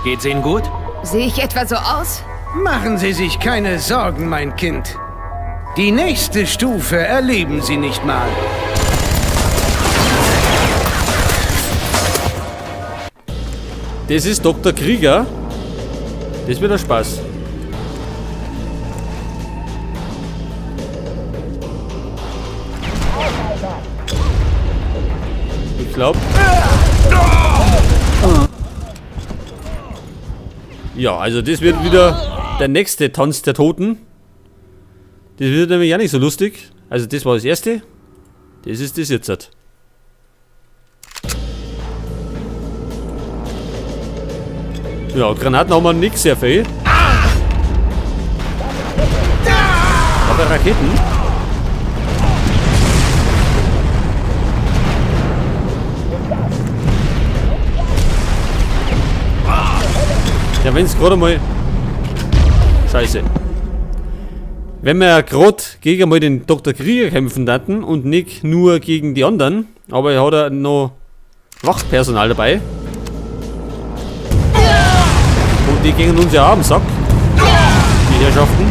Geht's Ihnen gut? Sehe ich etwa so aus? Machen Sie sich keine Sorgen, mein Kind. Die nächste Stufe erleben Sie nicht mal. Das ist Dr. Krieger. Das wird ein Spaß. Ich glaube. Ja, also das wird wieder der nächste Tanz der Toten. Das wird nämlich auch nicht so lustig. Also das war das erste. Das ist das jetzt. Ja, Granaten haben wir nicht sehr viel. Aber Raketen. Ja, wenn es gerade mal... Scheiße. Wenn wir gerade gegen mal den Dr. Krieger kämpfen hatten und nicht nur gegen die anderen, aber er hat ja noch Wachpersonal dabei. Und die gingen uns ja auch am Sack. Die Herrschaften.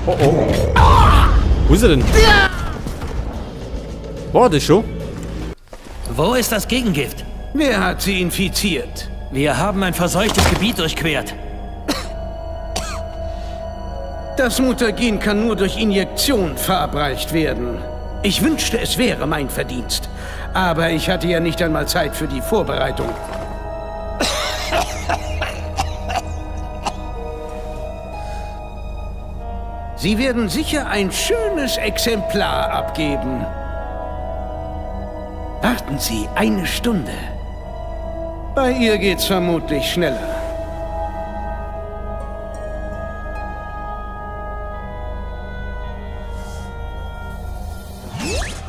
Oh oh. Wo ist er denn? War das schon? Wo ist das Gegengift? Wer hat sie infiziert? Wir haben ein verseuchtes Gebiet durchquert. Das Mutagen kann nur durch Injektion verabreicht werden. Ich wünschte, es wäre mein Verdienst. Aber ich hatte ja nicht einmal Zeit für die Vorbereitung. Sie werden sicher ein schönes Exemplar abgeben. Warten Sie eine Stunde. Bei ihr geht's vermutlich schneller.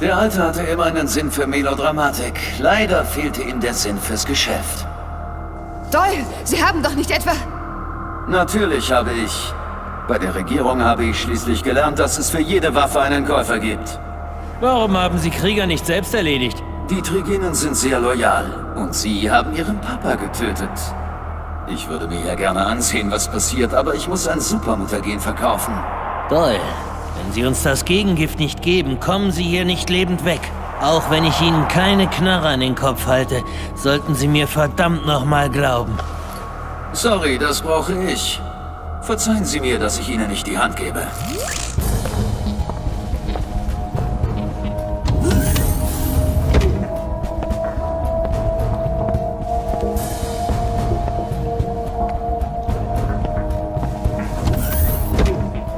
Der Alte hatte immer einen Sinn für Melodramatik. Leider fehlte ihm der Sinn fürs Geschäft. Doyle, Sie haben doch nicht etwa... Natürlich habe ich. Bei der Regierung habe ich schließlich gelernt, dass es für jede Waffe einen Käufer gibt. Warum haben Sie Krieger nicht selbst erledigt? Die Trigenen sind sehr loyal und sie haben ihren Papa getötet. Ich würde mir ja gerne ansehen, was passiert, aber ich muss ein Supermutagen verkaufen. Doyle, wenn Sie uns das Gegengift nicht geben, kommen Sie hier nicht lebend weg. Auch wenn ich Ihnen keine Knarre an den Kopf halte, sollten Sie mir verdammt nochmal glauben. Sorry, das brauche ich. Verzeihen Sie mir, dass ich Ihnen nicht die Hand gebe.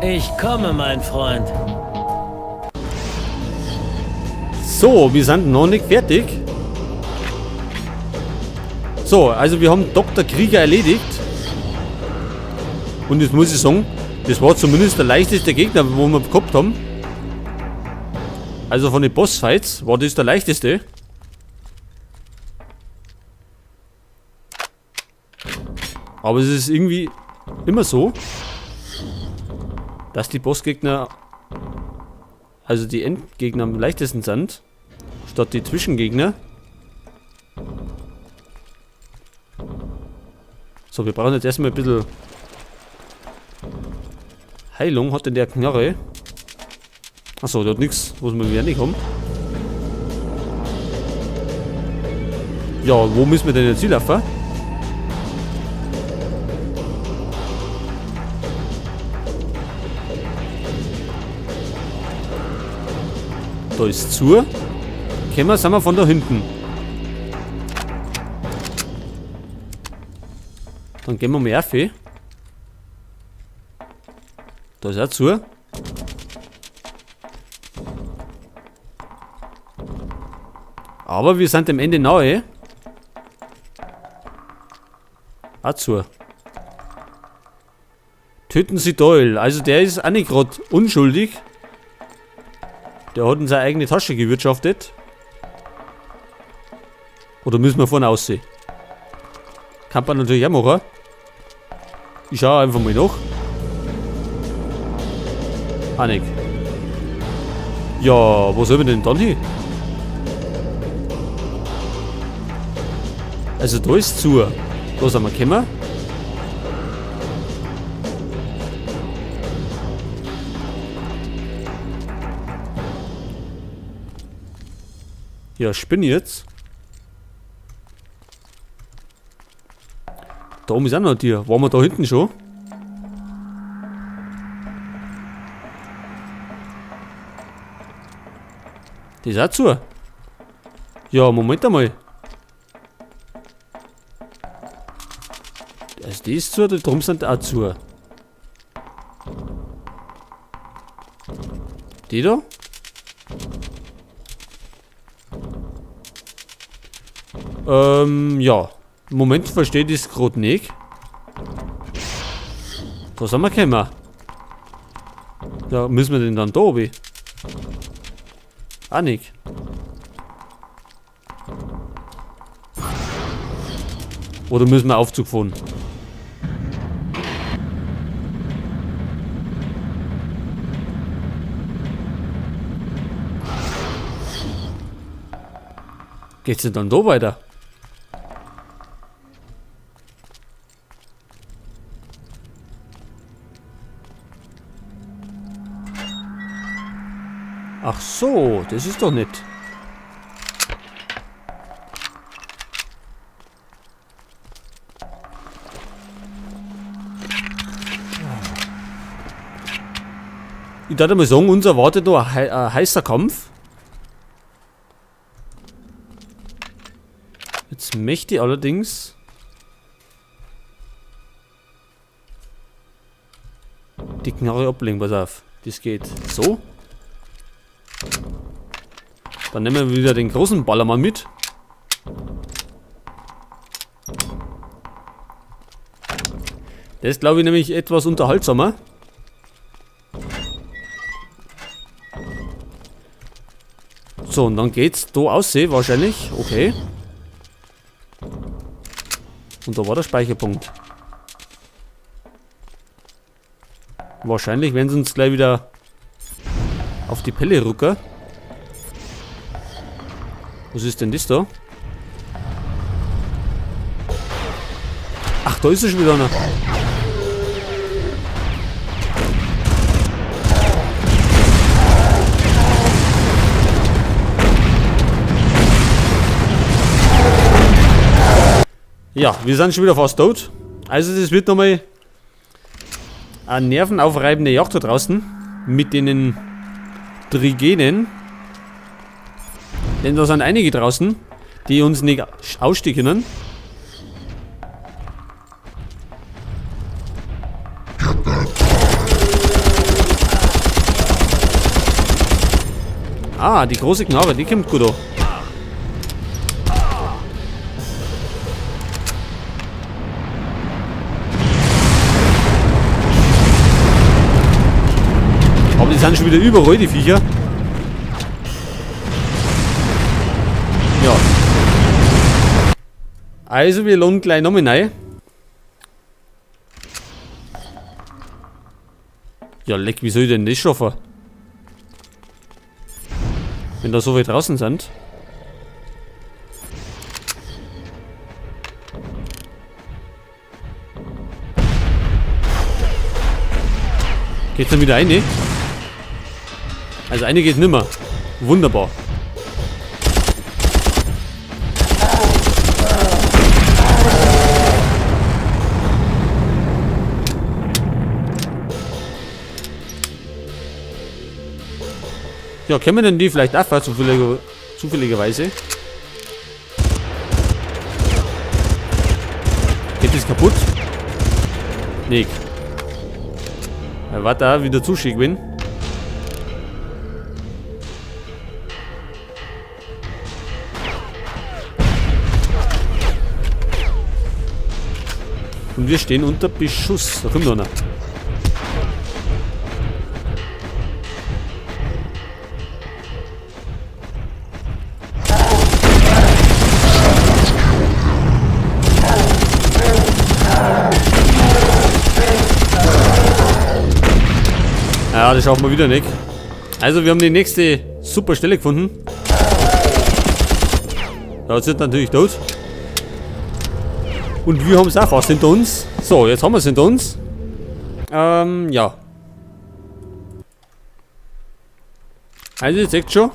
Ich komme, mein Freund. So, wir sind noch nicht fertig. So, also wir haben Dr. Krieger erledigt. Und jetzt muss ich sagen, das war zumindest der leichteste Gegner, wo wir gehabt haben. Also von den Bossfights war das der leichteste. Aber es ist irgendwie immer so, dass die Bossgegner, also die Endgegner am leichtesten sind, statt die Zwischengegner. So, wir brauchen jetzt erstmal ein bisschen Heilung. Hat denn der Knarre? Achso, der hat nichts, was wir wieder nicht haben. Ja, wo müssen wir denn jetzt hinlaufen? Da ist zu. Kommen sind wir von da hinten. Dann gehen wir mal auf. Da ist auch zu. Aber wir sind dem Ende nahe. Auch zu. Töten Sie Doyle. Also der ist auch nicht gerade unschuldig. Der hat in seine eigene Tasche gewirtschaftet. Oder müssen wir vorne aussehen? Kann man natürlich auch machen. Ich schaue einfach mal nach. Ah, nicht. Ja, wo sollen wir denn dann hin? Also da ist zu. Da sind wir gekommen. Ja, spinne jetzt. Da oben ist auch noch ein Tier. Waren wir da hinten schon? Das ist auch zu. Ja, Moment einmal. Also die ist zu, die drum sind auch zu. Die da? Ja. Moment, verstehe ich das grad nicht. Da sind wir gekommen. Ja, müssen wir denn dann da oben? Auch nicht. Oder müssen wir Aufzug fahren? Geht's denn dann da weiter? Ach so, das ist doch nett. Ich würde mal sagen, uns erwartet noch ein heißer Kampf. Jetzt möchte ich allerdings die Knarre ablegen, pass auf. Das geht so. Dann nehmen wir wieder den großen Ballermann mit. Der ist, glaube ich, nämlich etwas unterhaltsamer. So, und dann geht's da aussehen, wahrscheinlich. Okay. Und da war der Speicherpunkt. Wahrscheinlich werden sie uns gleich wieder auf die Pelle rücken. Was ist denn das da? Ach, da ist er schon wieder einer. Ja, wir sind schon wieder fast tot. Also das wird nochmal eine nervenaufreibende Jagd da draußen mit den Trigenen. Denn da sind einige draußen, die uns nicht ausstehen können. Ah, die große Knarre, die kommt gut an. Aber die sind schon wieder überall, die Viecher. Ja. Also wir lohnen gleich nochmal rein. Ja, leck, wie soll ich denn das schaffen? Wenn da so weit draußen sind. Geht's dann wieder rein? Also eine geht nimmer. Wunderbar. Ja, kennen wir denn die vielleicht auch zufälligerweise? Geht das kaputt? Nee. Warte, da wieder zuschick bin. Und wir stehen unter Beschuss. Da kommt noch einer. Na, das schaffen wir wieder nicht. Also, wir haben die nächste super Stelle gefunden. Da sind natürlich tot. Und wir haben es auch fast hinter uns. So, jetzt haben wir es hinter uns. Ja. Also, ihr seht schon.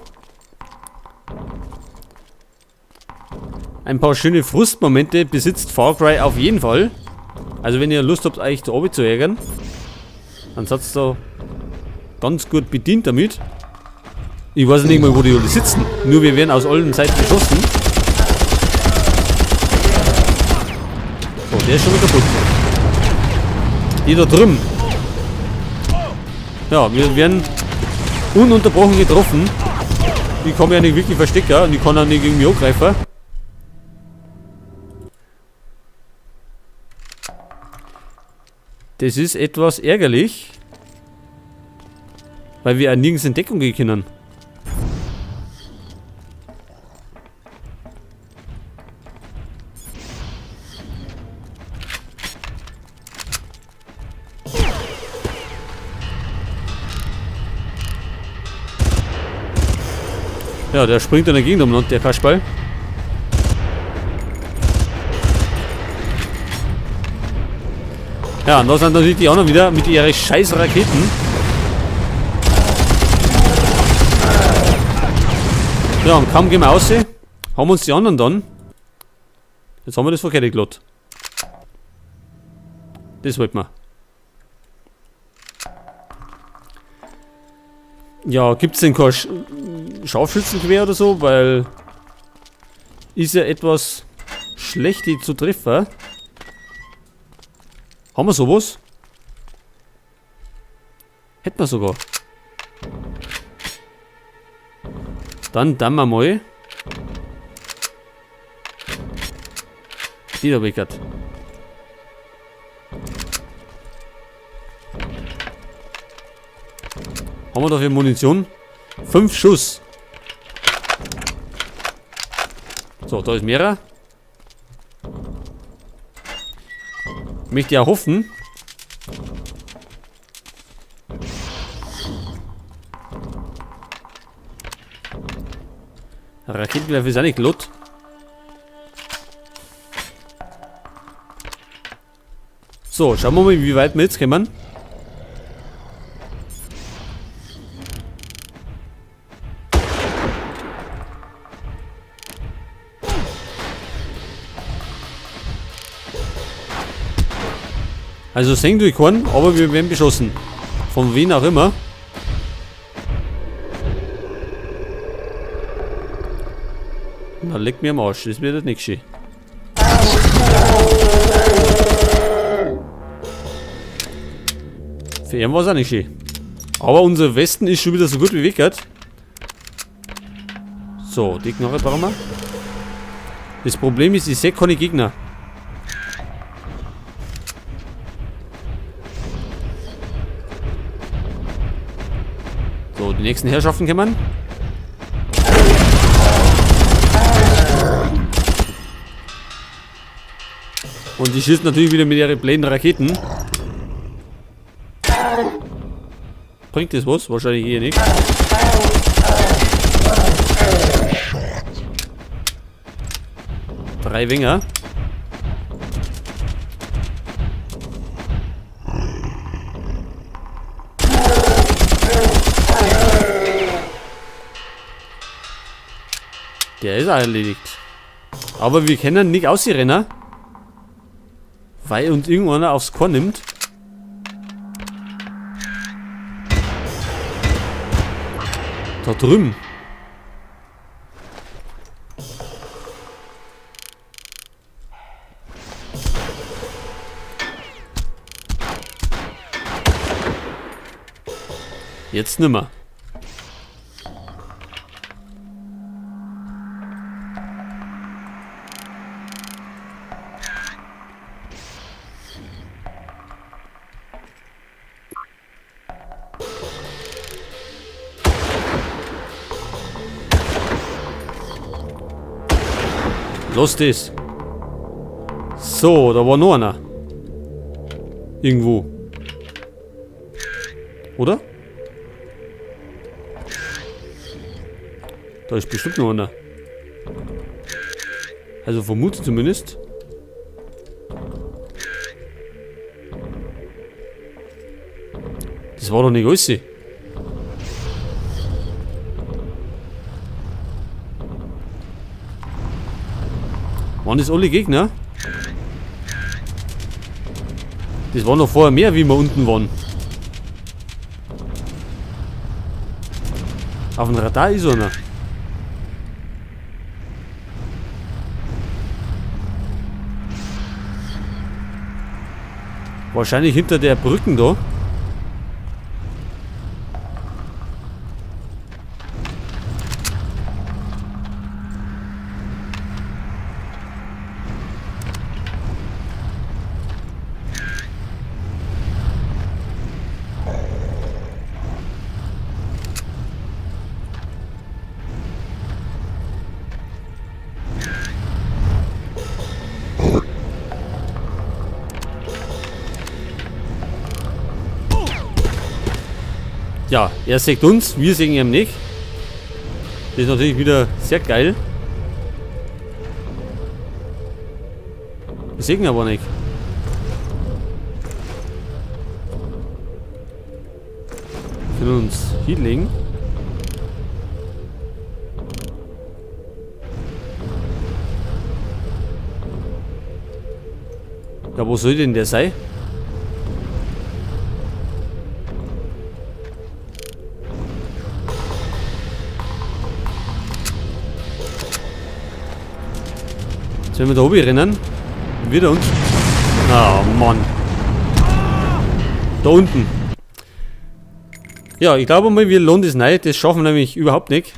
Ein paar schöne Frustmomente besitzt Far Cry auf jeden Fall. Also wenn ihr Lust habt, euch da oben zu ärgern, dann seid ihr da ganz gut bedient damit. Ich weiß nicht mal, wo die alle sitzen. Nur wir werden aus allen Seiten beschossen. So, der ist schon wieder kaputt. Die da drüben. Ja, wir werden ununterbrochen getroffen. Die kann mich ja nicht wirklich verstecken und die kann auch nicht irgendwie angreifen. Das ist etwas ärgerlich, weil wir auch nirgends in Deckung gehen können. Ja, der springt in der Gegend um, der Kasperl. Ja, und da sind natürlich die anderen wieder mit ihren scheiß Raketen. Ja, und kaum gehen wir raus, haben uns die anderen dann. Jetzt haben wir das verkehrt geladen. Das wollten wir. Ja, gibt's denn kein Scharfschützengewehr oder so? Weil ist ja etwas schlecht, die zu treffen. Haben wir sowas? Hätten wir sogar. Dann dann wir mal. Die da weg hat. Haben wir dafür Munition? 5 Schuss. So, da ist mehrer. Möchte ja hoffen. Raketenwerfer ist auch nicht lot. So, schauen wir mal, wie weit wir jetzt kommen. Also sehen wir keinen, aber wir werden beschossen. Von wen auch immer. Na, leck mir am Arsch, das wird nicht schön. Für ihn war's auch nicht schön. Aber unser Westen ist schon wieder so gut wie weg. So, die Knarre brauchen wir. Das Problem ist, ich sehe keine Gegner. So, die nächsten Herrschaften kommen. Und die schießen natürlich wieder mit ihren blöden Raketen. Bringt das was? Wahrscheinlich eher nicht. 3 Winger. Der ist auch erledigt. Aber wir können nicht ausrennen, weil uns irgendeiner aufs Korn nimmt. Da drüben. Jetzt nimmer. Los das. So, da war noch einer. Irgendwo. Oder? Da ist bestimmt noch einer. Also vermute zumindest. Das war doch nicht alles. Waren das alle Gegner? Das war noch vorher mehr, wie wir unten waren. Auf dem Radar ist einer. Wahrscheinlich hinter der Brücken da. Ja, er sägt uns, wir sägen ihn nicht. Das ist natürlich wieder sehr geil. Wir sägen aber nicht. Wir können uns hinlegen. Ja, wo soll denn der sein? Jetzt werden wir da oben rennen. Wieder uns. Ah, oh, Mann. Da unten. Ja, ich glaube mal, wir lohnt es nicht. Das schaffen wir nämlich überhaupt nicht.